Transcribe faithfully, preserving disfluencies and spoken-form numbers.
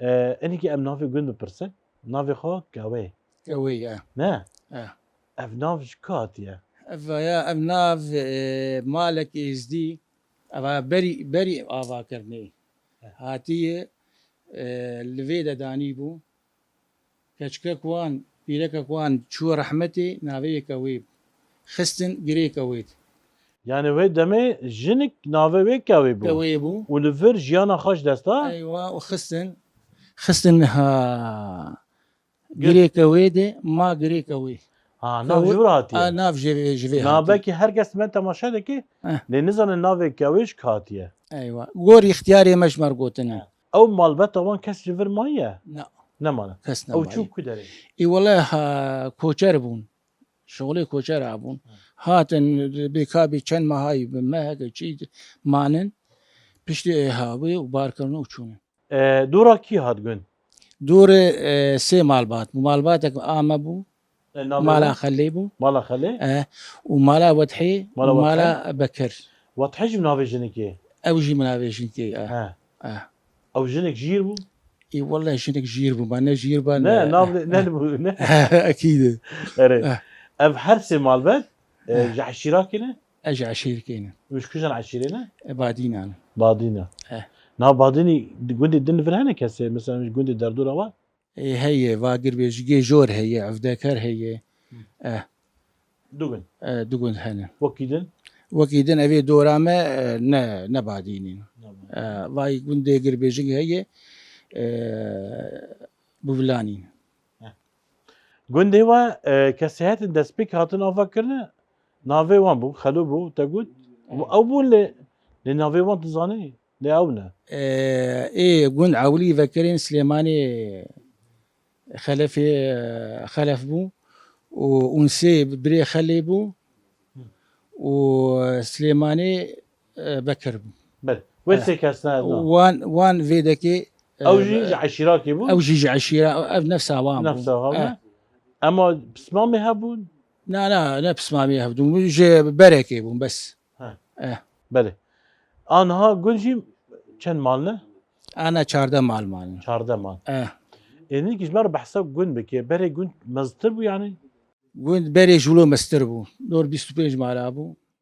E, enîkî em navê gund bipirsin. Navê xwe Kewê. Kewê ye. Ne? E. Ev nav ji ku hatiye? Ev ya, ev nav, e, malek êzdî, ev ya berî, berî ava kirinê. E. Hatiye, e, li vê de danî bû. Keçikek wan, pîrekek wan çû rehmetê, navê yê Kewê bû. Xistin girê Kewê de. Yani wê demê jinik navê wê Kewê bû. Kewê bû. Û li vir jiyana xwe ji dest da? Eywa, û xistin, xistin ha Gir- girê Kewê de, ma girê Kewê. Ha, nav ji vir hatiye. Ha, nav ji vê, ji vê hatiye. Na belkî her kes me temaşe dike, Eh. lê nizane navê Kewê ji ku hatiye. Eywa. Gor îxtiyarê me ji me re gotine. Ew malbeta wan kes ji vir maye? Na. Nemane. Kes nemaye. Ew çû ku derê? Ê wele ha, koçer bûn. Şixulê koçer hebûn. Hatin bêkabî çend mehayî bi meheke çî manin. Piştî ê ha wê û bar kirin û çûnin. E, dora kî hat gund? Dore, e, sê malbat bû. Malbatek a me bû. E, navê Mala wan? Xelê bû. Mala Xelê? E, û Mala Wethê Mala û Mala Wethê? Bekir. Wethê jî navê jinikê? Ew jî min navê jinikê, e. He. E. Ew jinik jîr bû? Ê, wele jinik jîr bû. Me ne jîr ba, Ne, ne. nav ne, ne bû, ne? Ekîd e. Erê. E. Ev her sê malbet, e, E. ji eşîrakê ne? Ez ji eşîrkê ne. Û ji kîjan eşîrê ne? E, Badînan. Badîna. Eh. Na Badînî di gundê din li vir hene kesê, mesela ji gundê derdora wan? E, heye, va girbêjigê jor heye, evdeker heye. Hı. Eh. Du gund. Eh, du gund hene. Wekî din? Wekî din evê dora me, eh, ne, ne Badînî. Ne Badînî. Eh, vay gundê girbêjing heye, eh, Buvilanî. Gundê we, e, kesê hetin destpêk hatin ava kirine, navê wan bû, Xelo bû, te got. Û Evet. ew bûn lê, lê navê wan tu zanî, lê ew ne. E, ê gund ewilî vekirin Silêmanê Xelefê, e, Xelef bû û Unsê birê Xelê bû û Silêmanê, e, Bekir bû. Belê. Wê Eh. sê kes ne, na. Wan, wan vê dekê, Ew e, jî ji eşîrakê bû? Ew jî ji eşîra, ev nefsa wan bû. Nefsa wan Eh. bû. Ema pismamê hebûn? Na, na, ne pismamê hebûn. Ji berekê bûn, bes. Ha. Eh. Belê. Aniha gund jî çend mal ne? Ana çardeh mal mane. Çardeh mal. Eh. Ê, nîk ji me re behsa gund bike. Berê gund meztir bû yani? Gund berê ji wilo meztir bû. Dor bîst û pênc mala bû.